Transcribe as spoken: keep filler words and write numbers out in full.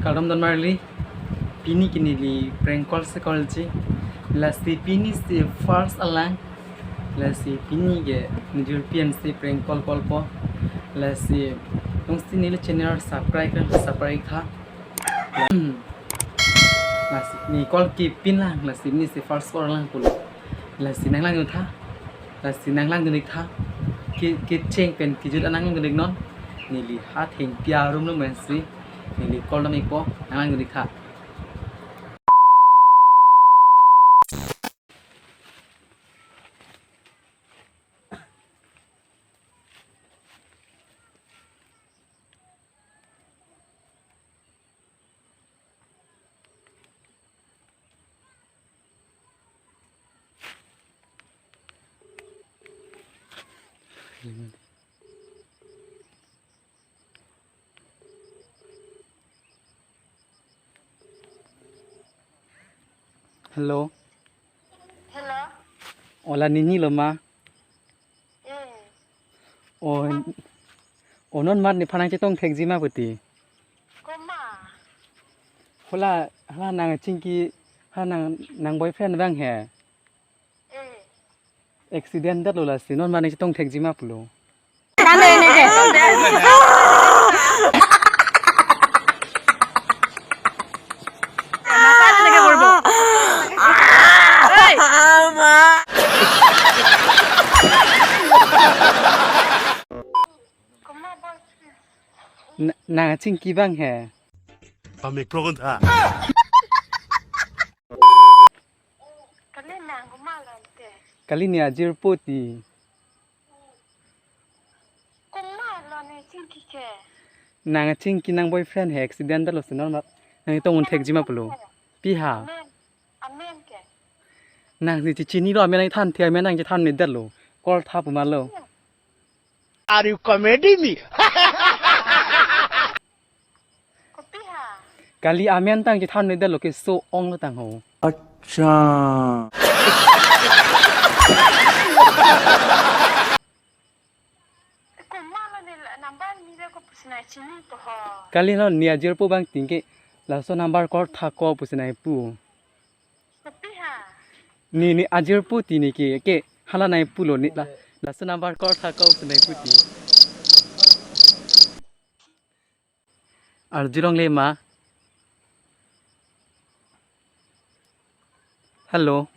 Kardom don marli, pini ke neli prank call si call-ji. Lasi pini si first alang. Lasi pini ke nejirpi an si prank call call-po. Lasi jongsi neli channel subscribe, subscribe tha. Lasi ne call kepin lang, lasi ne si first call lang pulo. Lasi nanglangdun tha. Lasi nanglangdun-ik tha. Ke, kecheng pen kejut an nanglangdun-ik non. Neli ha thengpi arum lo pensi neli call dam-ikpo, nanglangdun-ik tha. Hello. Hello. Ola nini lo ma? Eh. O, o non mat nephan nangchetong thekji ma puti. Komat? Hala, hala nangchingki, hala nang, nang boyfriend abang he. Eh. Accident detlo lasi, non mat nangchetong thekji ma pulo. Tame neke. Napa neke borbo. Hey. Na, nangchingki abang he. Pamik prokon tha. Kali nang komat lo te? Kali ne ajirpo ti. Komat lo ne chingki ke? Nangchingki nang boyfriend he accident detlo si non mat nangchetong un thekji ma pulo. Pi ha? Amen. Amen ke? Nangsi chechinilo, amen nangthan the, amen nangchethan me detlo. Call tha pu ma lo. Are you comedy me? Kopi ha? Kali amen tang chethan me detlo, keso ong lo tang ho. Acha. Komat lo ne number ni le ko pusi nangchinipo ho. Kali non ne ajirpo abang tingke laso number call tha ko pusi nangpu. Kopi ha? Ne, ne ajirpo ti ne ke, ke hala nangpulo ne la, laso number call tha ko pusi nangpu ti. Arjulongle ma. Hello.